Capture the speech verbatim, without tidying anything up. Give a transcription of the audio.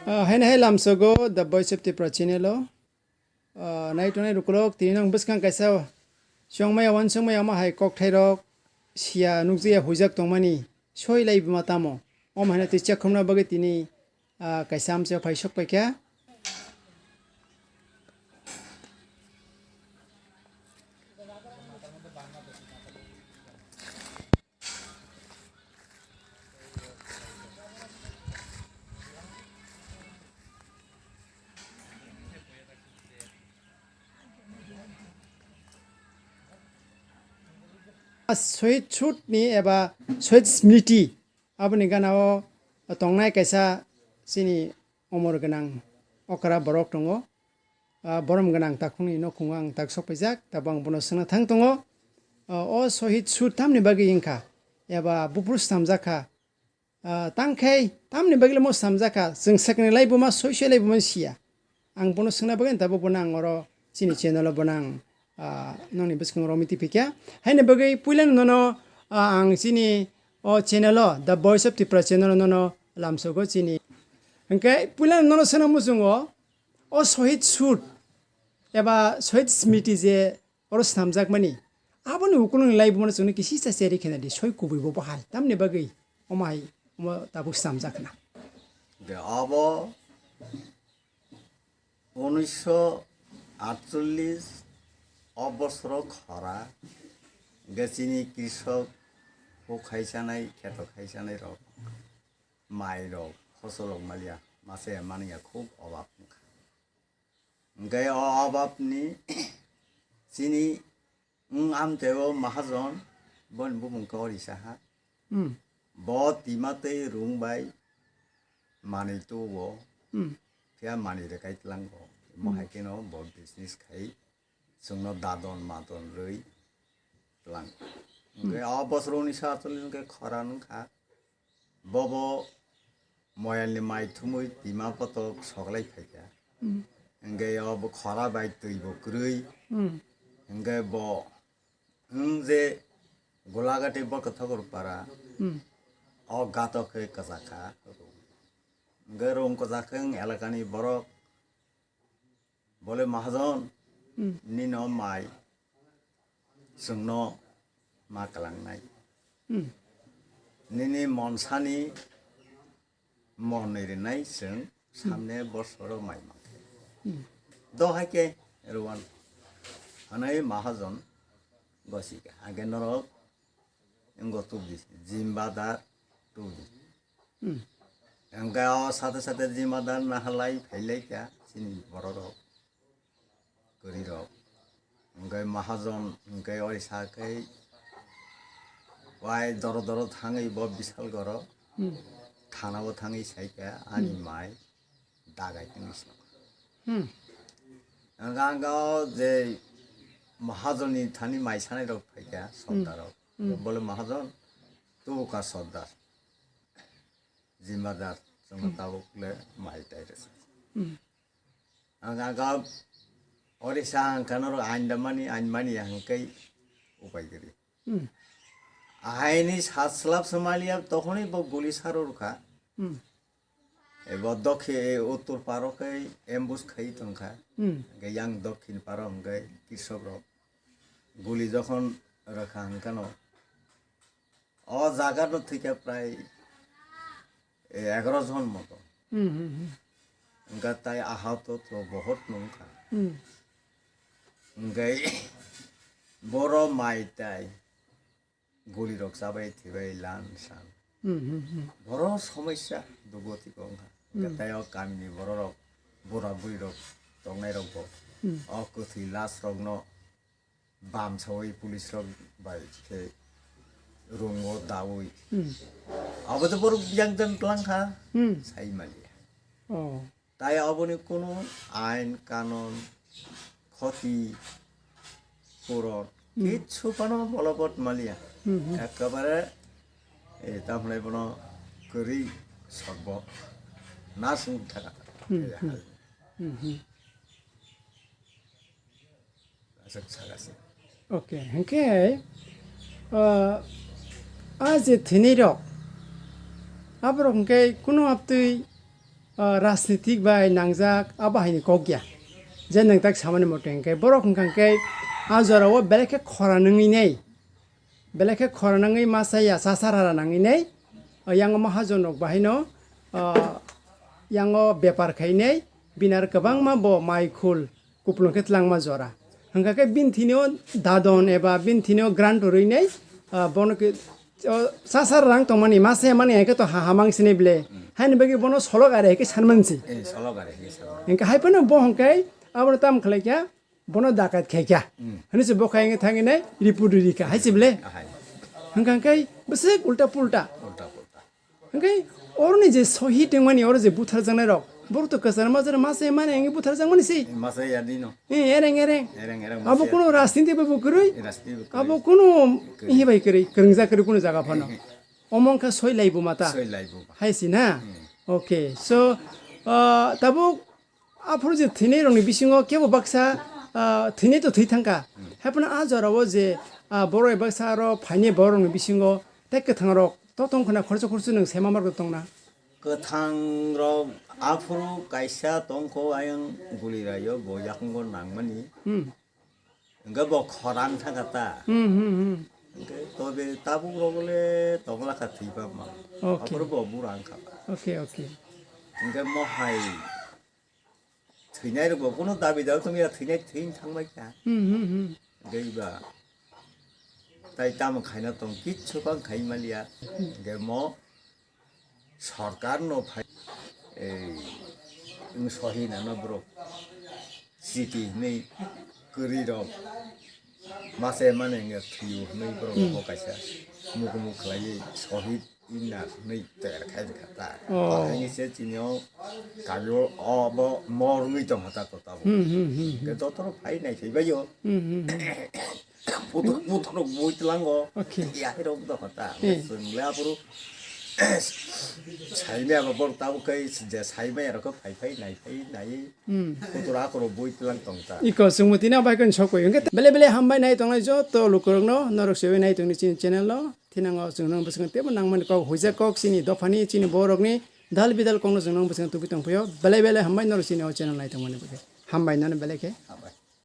Ah, haino hai lamsogo The Voice of Tripura channel o. Ah, nai tongnai rukulok, tini nang bwskang kaisa chongmaya, wansukmaya, omo hai kokthairok siya nukjakya huijak tongmani soi lai buma tamo. Omo haino twi chakhumna bagwi tini, ah, kaisa amchaio phai sok paikha. Shahid Sud ni eba Shahid Smriti aboni gana o tongnai kaisa chini omor gwnang okra borok tongo. Ah, borom gwnang takhukni nokhungo ang tak sok paijak, tabuk ang bono swngna thang tongo. Ah, o Shahid Sud tamni bagwi wngkha eba buphuru swnamjak kha? Ah, tang khe tamni bagwi omo swnamjak kha? Chwng sekni lai buma, soi soi lai buma siya. Ang bono swngna bagwi tabuk bono ang oro chini channel o bono ang, ah, nokni bwskango romwi twi phikha. Haini bagwi puilano nono, ah, ang chini o channel o, The Voice of Tripura channel o nono lamsogo chini. Hwnkhe puilano nono swngna muchungo, o Shahid Sud eba Shahid Smriti je oro swnamjakmani, aboni ukulungni lai bumano chwngno kisi cha cherwi khena di, soi kubui bo bahai. Tamni bagwi omo hai omo tabuk swnamjak khna. De abo unisho atchollis o bosoro khora, hwnkhe chini krisok huk khai chanai, kheto khai chanai rok, mai rok, phosol rok maliya, mase mani ya khub obab wngkha. Hwnkhe o obabni chini wng amteo mahajon, boni bumung khe Orisa ha. Hmm. Bo tima tei rung bai manwi tuo. Hmm. Phiya manwi rwkai tlango. Mo Hmm. hai kheno bo business khai chwngno dadon madon rwi tlang. Hmm. Hwnkhe o bosor unisho atchollis hwnkhe khora wngkha. Bobo moyalni mai thumwi tima kotok soklai phaikha. Hmm. Hwnkhe obo khora bai twi bo kwrwi. Hmm. Hwnkhe bo wng je Golagati Borkothakur para, Hmm. o gato khe kwchakha. Hwnkhe rung kwchak khe wng elakani borok Bole mahajon, Hmm. nino mai chwngno ma kwlangnai. Hmm. Nini monsani monwi rinai chwng Hmm. samne bosoro mai mankhe. Hmm. Do hai khe rwan hanai mahajon gosika. Age norok wngkha tubudi, jimbadar tubudi. Hmm. Hwnkhe o sate sate jimbadar nahalai phailaikha chini bororok, kwrwirok. Hwnkhe mahajon hwnkhe ori sakhe wai doro doro thangwi bo Bisalgoro Hmm. thanao thangwi saikha ani Hmm. mai dagai tongwi swngo. Hmm. Hwnkhe ang o je mahajonni thani mai sanairok phaikha, Hmm. Sordarrok. Hmm. Bole mahajon, tubuka sordar, jimadar, chwngno Hmm. tabuk le mai tai rwsa. Hmm. Ang aga orisa ang kanaro ain damani, ain mani ya hwnkhe upai giri. Hmm. Ahaini sat slap swmaliya tokhonwi bo guli saro rwkha. Hmm. Ebo dokhi-, uttor paro khe ambush khai tongkha. Hmm. Hwnkhe yang dokhin paro hwnkhe kirsok rok guli jokhon rwkha hwnkhe no, o jaga no thwikha prai egaroh jon moto. Hmm, hmm, hmm. Hwnkhe tai ahato to bohot nungkha. Hmm. Hwnkhe boro mai tai gulirok chabai thwibai lan san. Hmm, hmm, hmm. Boro somosya dugo tiko wngkha. Hmm. Hwnkhe tai o kamini bororok, bura burirok tongnairokbo Hmm. o kwthwi lasrokno bamsawi police rok bai khe rungo dawi. Hmm. Abo to borok yang jang tlang kha, Hmm. sai maliya. Oh. Tai aboni kunu ain kanun, khoti puron, Hmm. kichu phano bolobot maliya. Hmm, hmm. Ekebare, eh, tamhwnai bono kwrwi sorbo nasung thaka. Hmm, Eh, hmm. hai. Hmm, hmm. Aswk sakha se. Okay, hwnkhe, ah, a je thwinai rok, aborok hwnkhe kunu aptwi ah, rajnitik bai nangjak abo haini kok ya. Je nwng tak samani mote hwnkhe borok hwnkha hwnkhe a jorao belai khe khora nangwi nai. Belai khe khora nangwi masa ya chasarara nangwi nai. Ah, yango mahajon rok bahaino, ah, yango bepar khai nai. Bini aro kwbangma bo mai khul kupulung khe twlangma jora. Hwnkha khe bini thini o dadon eba bini thini o grant rwi nai, ah, bono khe, o, chasarara wng tongmani masa ya mani hai khe to ha hamang sini ble. Haini bagwi bono solok are hai khe sanman si. Eh, solok are hai khe sanman. Hwnkha hai phano bo hwnkhe abono tam khlai kha. Bono dakat khai kha. Hmm. Hwnwi se bo khai wngwi thangwi nai report riri kha, hai se ble? Ahai. Hwnkha khe bwswk ulta pulta. Ulta pulta. Hwnkhe oroni je sohid wngmani, oro je butharjaknai rok, borok to kwchar majra masa ya mani wngwi butharjakmani se. Masa ya dino. Eh, ereng, ereng. Ereng, ereng. Abo masa ya. Kuno rajniti bai bo kwrwi? Rajniti bai kwrwi. Abo kuno kwrwi. Ihi bai kwrwi, kwrwngjak kwrwi kuno jaga phano. Eh, eh. Omo wngkha soi laibu mata. Soi laibu. Hai se na? Hmm. Okay, so, ah, tabuk Aphuru je thwinai rokni bisingo kebo baksa, ah, thwinai to thwi thangkha. Hmm. Haiphano a jorao je, ah, borok baksa aro phainai borok rokni bisingo tei kwthang rok to tong khna khoroksa khoroksa nwng sema mar tongna. Kwthang rok aphuru kaisa tongkho ayang guli raio bo yakung bo nangmani. Hmm. Hwnkhe bo khorang thangkha ta. Hmm, hmm, hmm. Hwnkhe tobe tabuk rok le tongla kha thwi ba ma. Okay. Aphuru bo bura wngkha ba. Okay, okay. Hwnkhe mo hai Thwinai rok bo kunu dabi dabi tongya, thwinai thwin thangbai kha. Hmm, hmm, hmm. Hwnkhe ba tai tamo khaina tong, kichu bang khai maliya. Hwnkhe mo sorkar no phai, ei, wng sohi nano borok chiti hinwi kwrwi rok. Mase mane wngya thwiyo hwnwi borok Hmm. bo kaisa mukumuku khlaiwi sohid inna hwnwi tayar khai rwkha ta. Oh. Bahai se chini o kajo o bo mor wngwi tongkha ta to tabuk. Hmm, hmm, hmm, hmm. Hwnkhe joto rok phai nai phai bai o. Hmm, hmm, hmm. Puthor, puthor rok bui tlango. Okay. Yahai rok dohor ta. Eh. Chwng le aphuru sai maya bo borok tabuk khai je sai maya rok phai phai nai phai nai. Hmm. Puthor akhoro bui tlang tong ta. Iko chwngbo tini bai khe sokoi. Hwnkhe bele bele hambai nai tongnai joto lukurokno, norok sebai nai tongni chini channel no. Thinango chwng nang bwswkang tebo nangmani kok, huijak kok chini dophani, chini borokni dal bidal kokno chwng nang bwswkang tubui tongphio. Bele bele hambai norok chini o channel nai tongmani bagwi. Hambai nono bele khe.